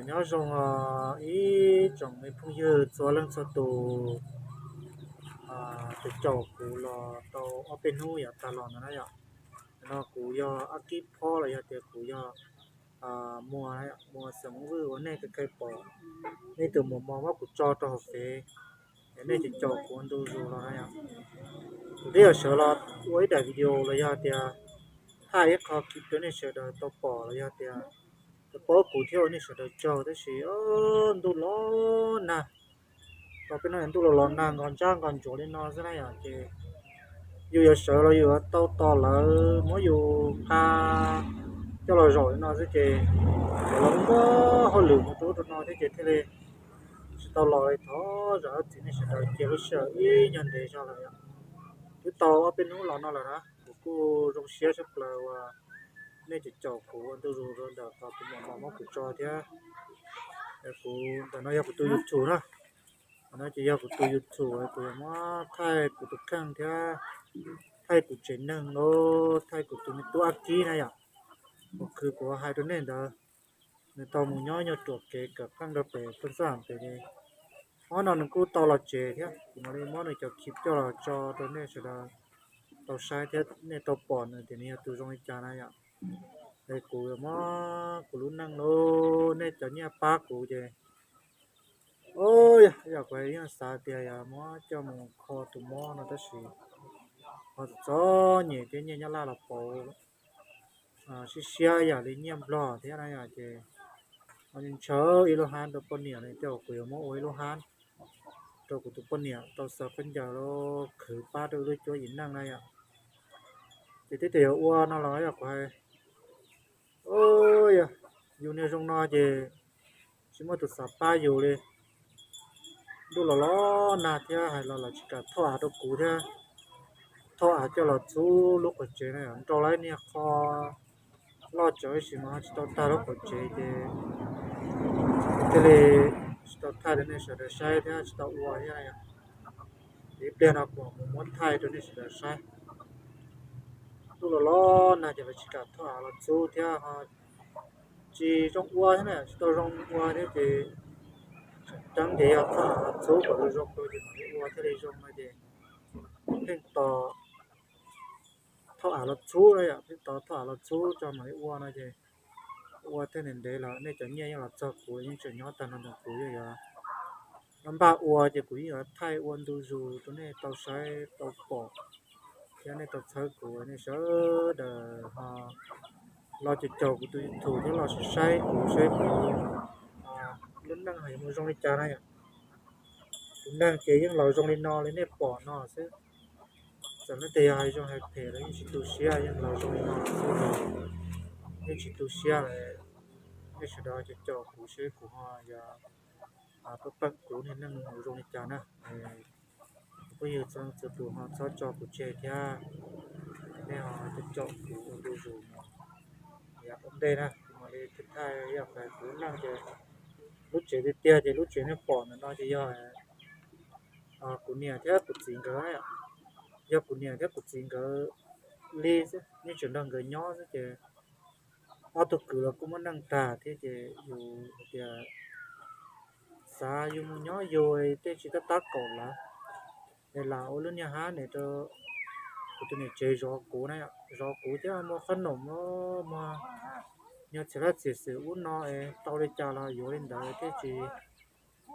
Nyob zoo os ib tsoom me phooj ywg txhua leej txhua tus, tus caum kuv los tau ob peb hnub yav tag los no na yom. No kuv yog Ab Kib Phob los yog tias kuv yog Muas, Muas xeem Hmoob Vwj uas nej kheev pom, nej tus muam mos muab kuv tso rau hauv fev, nej caum kuv ua ntu zus los na yom. Kuv twb yog sawv los ua ib daim video los yog tias thaij ib qho clip rau nej sawv daws tau pom los yog tias tau paub kuv thiab ua nej sawv daws tsaug tab sis ntuj los nag, tau peb no ntuj los los nag nqos ntsab nqos ntsuav li no xwb na yom ces yus yuav sawv los yus yuav tau tos lawv muab yus nqa coj los zaum li no xwb ces lawv muab hauj lwm mus rau ub rau no thiab ces thiaj li tsis tau los li. Thov zam lub txim nej sawv daws cia lub sij hawm ib nyuag ntev zog lawm yom. Twb tau ob peb hnub los no lawm na, kuv kuj zoo siab tshaj plaws uas nej caum kuv ua ntu zus rau ntawm qhov tus muam mos muab kuv tso thiab. Kuv ntawm no yog kuv tus YouTube na, no ces yog kuv tus YouTube kuv yuav muab thaij kuv tus kheej thiab thaij kuv tsev neeg los thaij kuv tus me tub Ab Kib na yom. Kuv khwv kuv hais rau nej ntawd, nws tau mus nyob nyuag ruam kev kawm qeej rau pem Phooj Xab Ham pem ces hnub no nws kuj tau los tsev thiab kuv mam li muab nws cov clip coj los tso rau nej sawv daws tau saib thiab nej tau pom nws tias nws yog tus zoo li cas na yom. Es kuv yuav muab kuv lub neej los nej cov nyiaj pab kuv ces, o, yog kuv yeej xav tias yuav muab coj mus kho tus mob no tab sis ho txom txom nyem thiab nyiaj Nyab Laj los pauv siab siab yam li nyiaj Nplog thiab na yom ces ntshaw ib lub hab rau poj niam li tej uas kuv yuav muab ua ib lub hab rau kuv tus poj niam tau xaws khaub ncaws los khwv pab rau lub cuab yim neej na yom. Ces twb tias yuav ua no los yog kuv hais, yog yus niag zoo no ces tsis muaj tus xav pab yus li. Ntuj los los nag thiab hais los lawv tsis kam thauj av rau kuv thiab, thauj av coj los txhub lub qhov tsev na yom, nrau lawv niag qho loj tsawv ib sim mas tsis tau tag lub qhov tsev ces thiaj li tsis tau thaij rau nej sawv daws saib thiab tsis tau ua thiab. Ces ib pliag no kuv mam mus muab thaij rau nej sawv daws saib. Ntuj los los nag ces lawv tsis kam thauj av los txhub thiab ho tsis zoo ua thiab na, tsis tau zoo ua thiab ces tseem ceeb ces yog thauj av los txhub kom zoo zoo rau ces mam li ua thiaj li zoo no ces pheej tos thauj av los txhub na yom, pheej tos thauj av los txhub tso mam li ua no ces ua thiaj ntev ntev los nej cov nyiaj yeej los txog kuv, yeej tseem nyob tag nrho ntawm kuv, yeej yuav npaj ua ces kuv yeej yuav thaij ua ntu zus rau nej tau saib tau pom thiab nej tau txhawb kuv, nej sawv daws ho los caum caum kuv tus YouTube thiab los saib kuv saib kuv lub neej ho yuav mus zoo li cas na yom. Tus neeg ces yeej los zoo li no li nej pom no xwb. Txawm leej twg yog hais zoo hais phem los yeej tsis tu siab, yeej los zoo li no xwb, yeej tsis tu siab li. Nej sawv daws caum caum kuv saib kuv ho yuav pab pab kuv niag neej mus zoo li cas na. Kuv phooj ywg txhua leej txhua tus ho txhob tso kuv tseg thiab, nej ho caum caum kuv ua ntu zus mus yav tom ntej na. Kuv mam li thaij, yog hais kuv lub neej ces lub tsev tiag tiag ces lub tsev nej pom ntawm no ces yog kuv niam thiab kuv txiv nkawd, yog kuv niam thiab kuv txiv nkawd li xwb, yeej tseem nrog nkawd nyob xwb ces ob tug kwv los kuj muab neej tag thiab ces yus hais tias xav yus mus nyob yus tej tsis tab tab kaum lawm es lam ua lub niag hab nim rau kuv tus niam tsev zov kuv na, zov kuv thiab muag qhob noom, muag nyuag txiv laj txiv xwm ub no es tau li cas los yuav li ntawd thiab tsis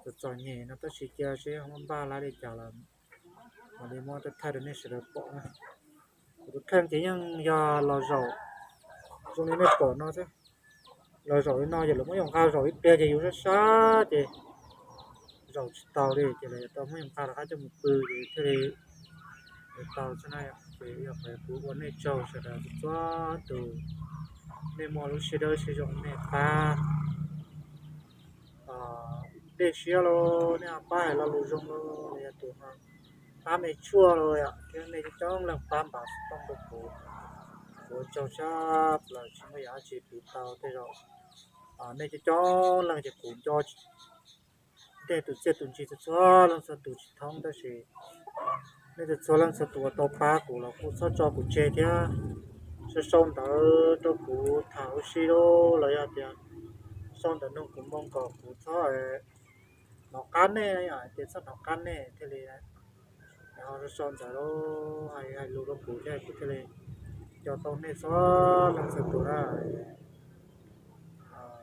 txom txom nyem no tab sis cia seb ho muab npaj lab li cas los mam li muab thaij rau nej sawv daws pom na. Kuv tus kheej ces yeej yog los zaum zoo li nej pom no xwb. Los zaum li no ces lawv muab yus nqa zaum ib pliag ces yus sab sab ces zaum tsis tau li ces lawv yuav tau muab yus nqa rov qab coj mus pw ces thiaj li yuav tau xwb na. Ces yog kuv ua nej tsaug sawv daws txhua tus, nej muaj lub siab dawb siab zoo nej pab dej siab los nej pab hais lo lus zoo los yog tus pab me tshuaj los yom, thiab nej coob leej pab npam xov tooj rau kuv, kuv ua tsaug tshaj plaws tsis muaj yam dab tsi piv tau. Tej zaum nej coob leej ces kuv nco ntej tus txiaj tus ntsig txhua txhua leej txhua tus tsis thoob tab sis nej txhua txhua leej txhua tus uas tau pab kuv los kuj txhob tso kuv tseg thiab. Sau sau ntawv rau kuv tham ua si los yog tias sau ntawm no kuv moo kom kuv txhob hnov qab nej, hais tias txhob hnov qab nej thiaj li ho sau ntawd los hais lus rau kuv thiab kuv thiaj li nco tau nej txhua leej txhua tus na.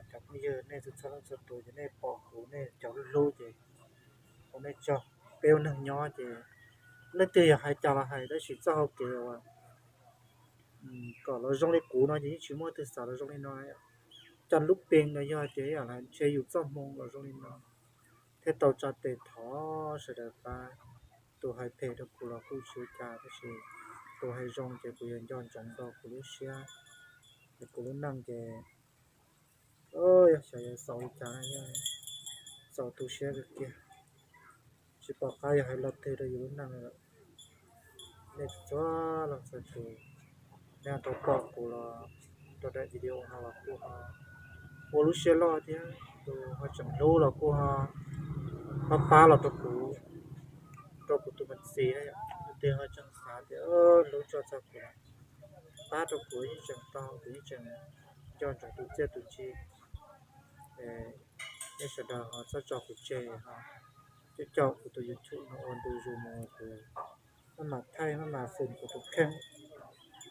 Cov phooj ywg nej txhua leej txhua tus ces nej pom kuv nej cov hlub hlub ces ua nej tsaug. Peb ua neeg nyob ces leej twg yog hais cas los hais tab sis txoj hau kev uas kom los zoo li kuv no ces yeej tsis muaj leej twg xav los zoo li no. Cov lub peev no yog ces ntshe yus txoj hmoo los zoo li no thiaj tau tsa tes thov sawv daws pab. Tus hais phem rau kuv los kuj tsis ua cas tab sis tus hais zoo ces kuv yuav nco ntsoov rau kuv lub siab, es kuv lub neej ces yog xav yuav xaus li cas no yeej xaus tu siab kawg kiag. Tsis pom qab yog hais lo twg rau yus lub neej lawm. Nej txhua leej txhua tus, nej tau pom kuv los rau daim video no los kuj ho ua lub siab loj thiab, tus ho tseem hlub los kuj ho pab pab los rau kuv, rau kuv tus me txiv na yom. Leej twg ho tseem xav tias hlub tshaj txog kuv, pab rau kuv yeej tseem tau, kuv yeej tseem nco ntsoov tus txiaj tus ntsig. Nej sawv daws ho txhob tso kuv tseg ho coj coj kuv tus YouTube no ua ntu zus mus, kuv maj mam thaij maj mam fwm kuv tus kheej,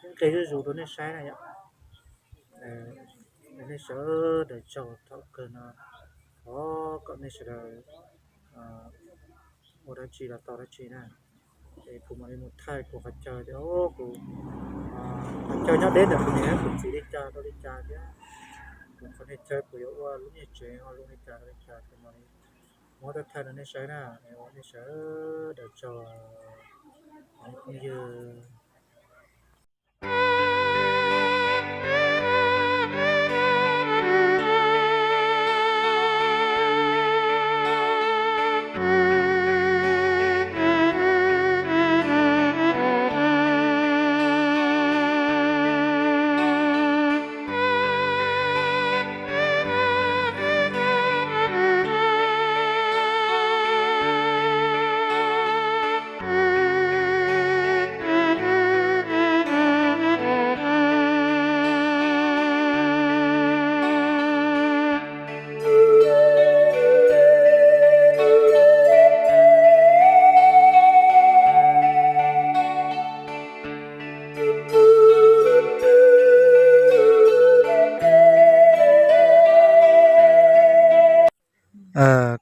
yeej qhia zuj zus rau nej saib na yom. Nej sawv daws tsaug thaum kawg no, thov kom nej sawv daws ua dab tsi los tau dab tsi na. Es kuv mam li mus thaij kuv qhov chaw tias kuv, qhov chaw nyob deb ntawm kuv niam kuv txiv li cas rau li cas thiab kuv qhov niag chaw kuv yuav ua lub niag tsev ho zoo li cas rau li cas ces mam li muab thaij rau nej saib na. Es ua nej sawv daws tsaug, phooj ywg.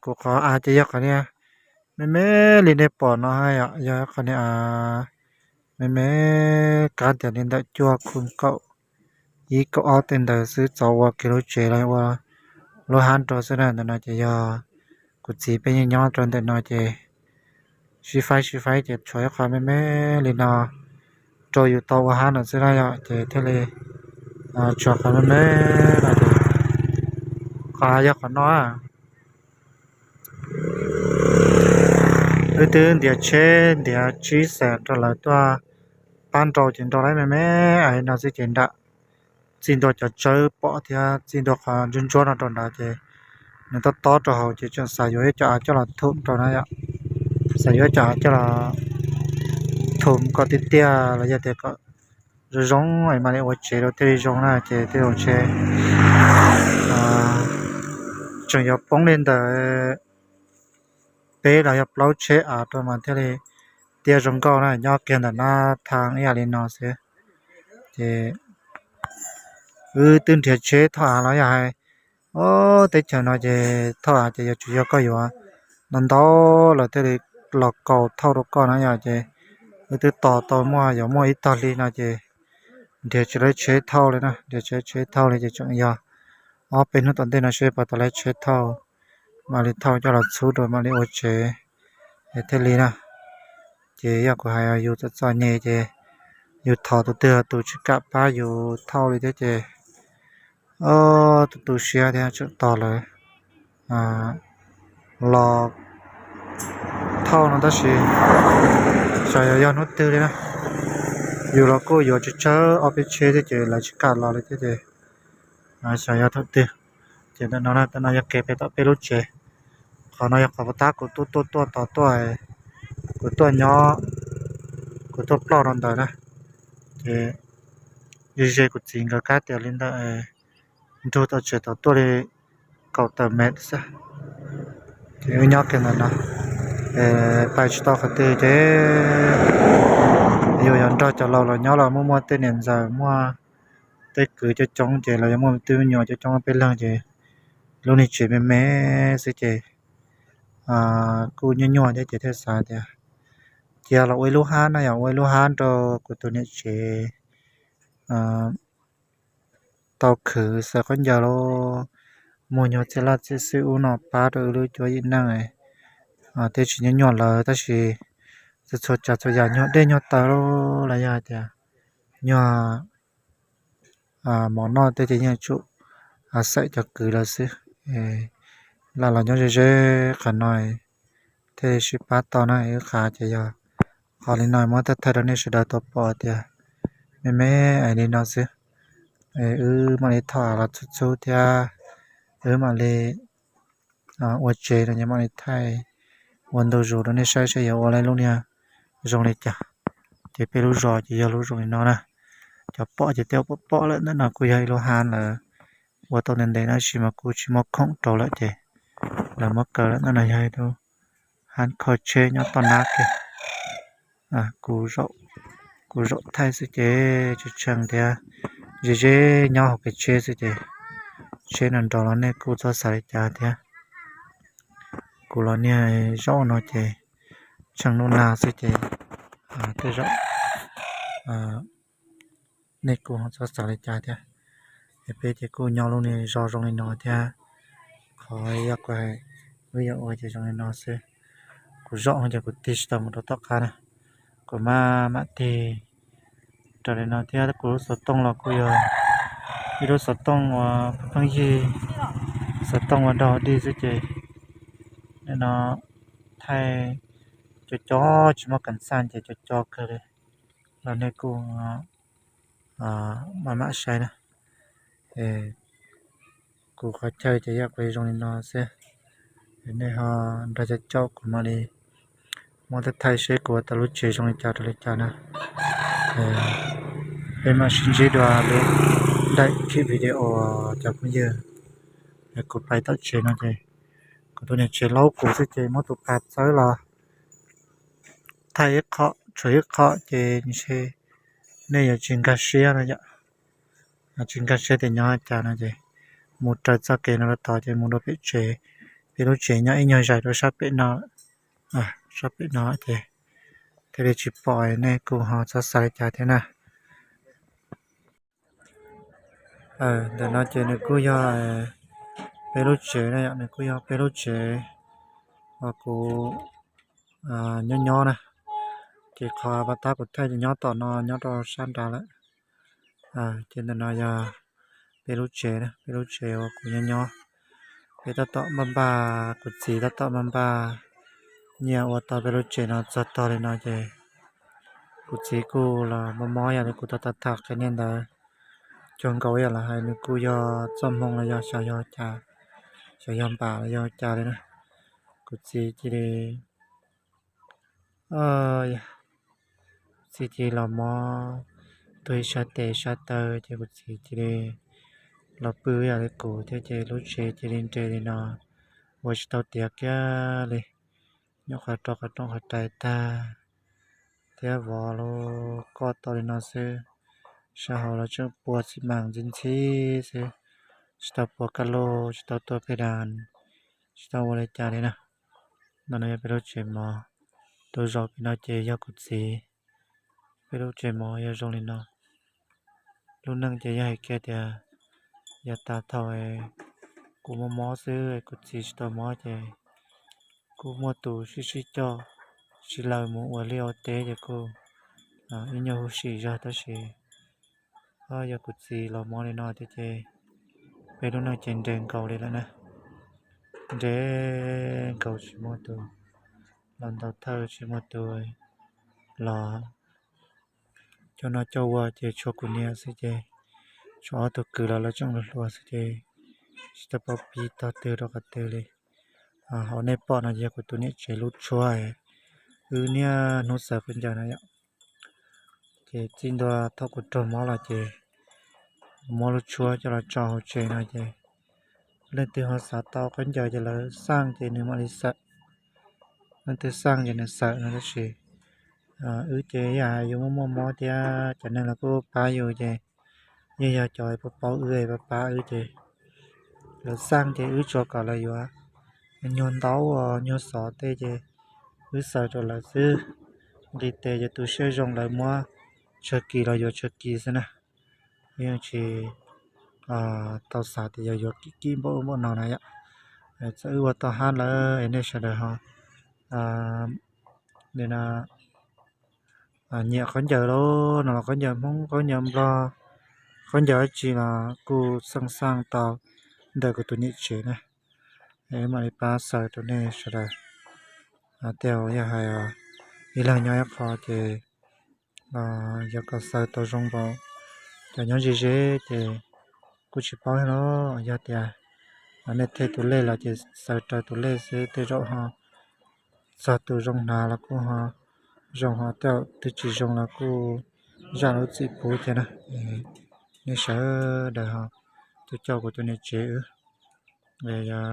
Kuv qhov av ces yog qhov niag me me li nej pom no, yog qhov niag av me me, kab tias li ntawm cuaj khu kaum ib kaum ob tej ntawd xwb, txaus ua kiag lub tsev los ua lub hab rau xwb na. Ntawm no ces yog kuv txiv peb yeej nyob rau ntawm no ces sib faib sib faib ces tshuav ib qho me me li no rau yus tau ua hab no xwb na yom, ces thiaj li tshuav qhov me me no ces qhov av yog qhov no. Wb twb ntiav tsheb ntiav tsib xees rau lawv tuaj pab nrau ces nrau lawm me me no xwb ces nram txij ntua cov tsawb pom thiab txij ntua qhov ntsuab ntsuab no rau nrad ces nws tob tob rau hauv ces tseem xav yuav ib co av coj los thum rau na yom. Xav yuav ib co av coj los thum kom tiaj tiaj los yog tias kom zoo zoo es mam li ua tsev rau thiaj li zoo na ces thiaj zoo tsheb. Tseem yuav poob li ntawm peb los yog plaub tsheb av rau mas thiaj li tiaj zoo nkauj na, nyob kiag ntawm nab thaj ib yam li no xwb. Ces wb twb nrhiav tsheb thauj av los yog hais ob teb chaws no ces thauj av ces yuav tsum yog koj yuav ntau ntau lawm thiaj li los kaus thauj rau koj na yom. Ces wb twb tos tau muaj yuav muaj ib tog hli no ces nrhiav tsis tau tsheb thauj li na, nrhiav tsis tau tsheb thauj li ces tseem yog ob peb hnub tom ntej no seb puas tau tsheb thauj, mam li thauj coj los txhub rau mam li ua tsev es thiaj li na. Ces yog kuv hais yus txom txom nyem ces yus thov tus twg tus tsis kam pab yus thauj li thiab ces tu tu siab thiab tseem tos lawv los thauj no tab sis xyov yog hnub twg li na. Yus los kuj yuav tsawg tsawg ob peb tsheb thiab ces lawv tsis kam los li thiab ces xyov yog thaum twg. Ces ntawm no, ntawm no yog kev pem tom peb lub tsev. Qhov no yog qhov puag ta kuv tuaj tuaj tuaj tos tuaj, kuv tuaj nyob, kuv tuaj ploj rau ntawd na. Ces ze ze kuv txiv nkawd kab tias li ntawm nrug tau tsev tau tuaj li kaum tawm mev xwb. Ces wb nyob kiag ntawm no, pais tsis tau qhov twg ces yus yog nrog cov laus los nyob los muaj muaj tej niam ntxawm muaj tej kwv coob coob ces los yog muaj tej me nyuam coob coob peb leeg ces lub niag tsev me me xwb ces kuj nyuaj nyuaj thiab ces thiaj xav tias cia los ua ib lub hab no, yog ua ib lub hab rau kuv tus niam tsev tau khwv xaws khaub ncaws los muag nyuag txiaj laj txiaj xwb ub no pab rau wb lub cuab yim neej thiab tsis nyuaj nyuaj lawm tab sis txhua txhua tsav txhua yam nyuag dej nyuag taw los yog hais tias nyuag mov noj tej ces yeej tsum xaws cov kwv lawm xwb. Lam los nyob ze ze qhov no thiaj sib pab tau na. Wb qhov ces yog qhov li no muab thaij thaij rau nej sawv daws tau pom tias me me li no xwb. Wb mam li thom los txhub txhub thiab wb mam li ua tsev no ces mam li thaij ua ntu zus rau nej saib saib yuav ua lub niag zoo li cas. Ces peb lub zos ces yog lub zoo li no na. Cov pom ces tej pom pom lawm, ntawm no kuj yog ib lub hab lawm, ua tau ntev ntev tab sis mas kuj tsis muaj khoom rau lawm ces lawv muab kaw lawm. Ntawm no yog ib lub hab kho tsheb nyob toj nab kiag. Kuv zaum thaij xwb ces tsis tshee thiab, ze ze nyob hauv kev tsheb xwb ces tsheb no nrov los nej kuj txhob xav li cas thiab. Kuv los niag zaum no ces tshee nub nag xwb ces tej zaum nej kuj txhob xav li cas thiab. Es peb ces kuj nyob lub niag zos zoo li no thiab, qhov yog kuv hais wb yuav ua ces zoo li no xwb. Kuv zaum ces kuv tig tsis tau mus rau tom qab na, kuv maj mam tig raws li no thiab. Kuv lub xov tooj los kuj yog ib lub xov tooj uas pheej yig, xov tooj uas dog dig xwb ces nim no thaij co co tsis muaj kas xaj ces co co kawg li los nej kuj maj mam saib na. Kuv qhov chaw ces yog kuv zoo li no xwb, nej ho nrog caum caum kuv mam li muab thaij thaij seb kuv ua tau lub tsev zoo li cas rau li cas na. Peb mam sib ntsib dua lwm daim clip video cov phooj ywg. Kuv pais tom tsev no ces kuv tus niam tsev laub kuv xwb ces muab tus pas txawb los thaij ib qho tshuav ib qho ces ntshe nej yuav tsis nkag siab no yom. Tsis nkag siab tias nyob cas no ces mus raws txoj kev no rau tod ces mus rau pem tsev. Peb lub tsev nyob ib nyuag zais rau sab pem no, sab pem no ces thiaj li tsis pom, nej kuj ho txhob xav li cas thiab na. Ntawm no ces nws kuj yog peb lub tsev na yom, nws kuj yog peb lub tsev uas kuv nyob nyob na. Ces qhov pas tab kuv thaij ces nyob tom no nyob rau sab nrad lawm. Ces ntawm no yog peb lub tsev, peb lub tsev uas kuv nyob nyob. Peb tab tom npaj npaj, kuv txiv tab tom npaj npaj nyiaj ua tau peb lub tsev no txog tog li no ces kuv txiv kuj los mob mob yam li kuv tau tham qhia nej ntawd. Cuag nkaus yam los hais nws kuj yog txoj hmoo los yog xyov yog cas, xyov yog npam los yog cas li na. Kuv txiv cia li, kuv txiv cia li los mob, tuag ib sab tes sab taw ces kuv txiv cia li los pw yam li kuv thiab ces lub tsev cia li nres li no, ua tsis tau tiav kiag li. Nyuam qhuav rau qhov rooj qhov rais tag thiab vov los koj tau li no xwb. Sab hauv los tseem pua xi mas ntxhib ntxhib xwb, tsis tau pua kaj lug, tsis tau tua pes das, tsis tau ua li cas li na. No no yog peb lub tsev mov, tus zaum pem no ces yog kuv txiv. Peb lub tsev mov yog zoo li no. Lub neej ces yog hais kiag tias yog tas thaum kuv mob mob xwb, kuv txiv tsis tau mob ces kuj muaj tus sib sib coj, sib law mus ua liaj ua teb ces kuj ib nyuag huv si zog tab sis yog kuv txiv los mob li no thiab ces peb lub neej ces nres nkaus li lawm na. Nres nkaus tsis muaj tus los ntaus thawj, tsis muaj tus los coj noj coj ua ces tshuav kuv niam xwb ces tshuav ob tug kwv los lawv tseem hluas hluas xwb ces tsis tau paub pib tog twg rau qhov twg li. Hauv nej pom no yog kuv tus niam tsev lub tshuab, wb niaj hnub xaws khaub ncaws no yom. Ces txij ntua thaum kuv raug mob los ces kuv muab lub tshuab coj los tso hauv tsev no ces Leej twg ho xav tau khaub ncaws ces lawv xaj ces nws mam li xawm. Leej twg xaj ces nws xawm no tab sis wb ces yam yuav muaj muaj mob thiab cov neeg los kuj pab yus ces yeej yog cov paub paub wb pab pab wb ces lawv xaj ces wb tsuas kom lawv yuav nyuag ntaub nyuag xov tej ces wb xaws rau lawv xwb. Nqis tes ces tu siab zoo lawv muab tsawg kis los yuav tsawg kis xwb na. Yeej tsis tau xav tias yog yuav kim kim npaum npaum no na yom. Txawm wb ua tau hab lawm es nej sawv daws ho nyiam khaub ncaws los no los khaub ncaws Hmoob khaub ncaws Nplog khaub ncaws dab tsi los kuj xaj xaj tau ntawm kuv tus niam tsev na. Es mam li pab xaws rau nej sawv daws. Tej yog hais ib leeg nyob ib qho ces yog kom xaws tau zoo npaum cov nyob ze ze ces kuj tsis paub los yog tias nej thej tus lej los ces xaws raws tus lej xwb tej zaum ho txog tus zoo hnav los kuj ho zoo ho tej twg tsis zoo los kuj zam lub txim pub thiab na. Nej sawv daws ho tu coj kuv tus niam tsev wb, yog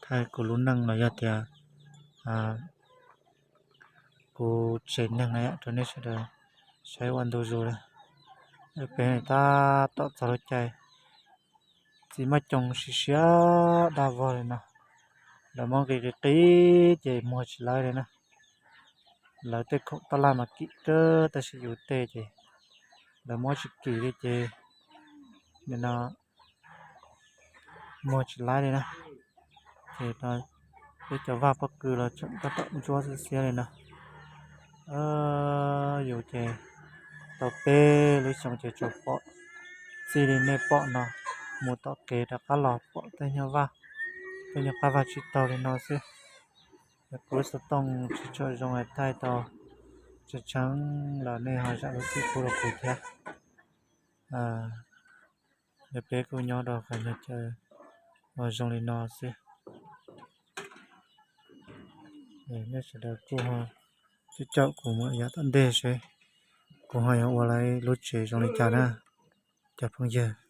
thaij kuv lub neej los yog tias kuv tsev neeg na yom rau nej sawv daws saib ua ntu zus lawm. Peb tab tom txog lub caij txiv maj coos siav siav daj vog li no, lawv muab nqis qis qis ces muag tsis laib li na. Lawv tej khoom taj laj mas kim kawg tab sis yus tej ces lawv muab tsis kim li ces nim no muag tsis laib li na. Ces peb cov vaj pob kws los tseem tab tom ntsuab xiab xiab li no. Yus ces tau peb lub xyoo ces tsuas pom txij li nej pom no mus tom kev rov qab los pom tej nyuag vaj, tej nyuag qab vaj tsib taug li no xwb. Kuv xov tooj tsis tshua zoo es thaij tau tseeb tseeb los nej ho zam lub txim pub rau kuv thiab. Yog peb kuj nyob rau qhov chaw uas zoo li no xwb. Nej sawv daws kuj ho caum kuv mus yav tom ntej seb kuv ho yuav ua lub tsev zoo li cas na cov phooj ywg.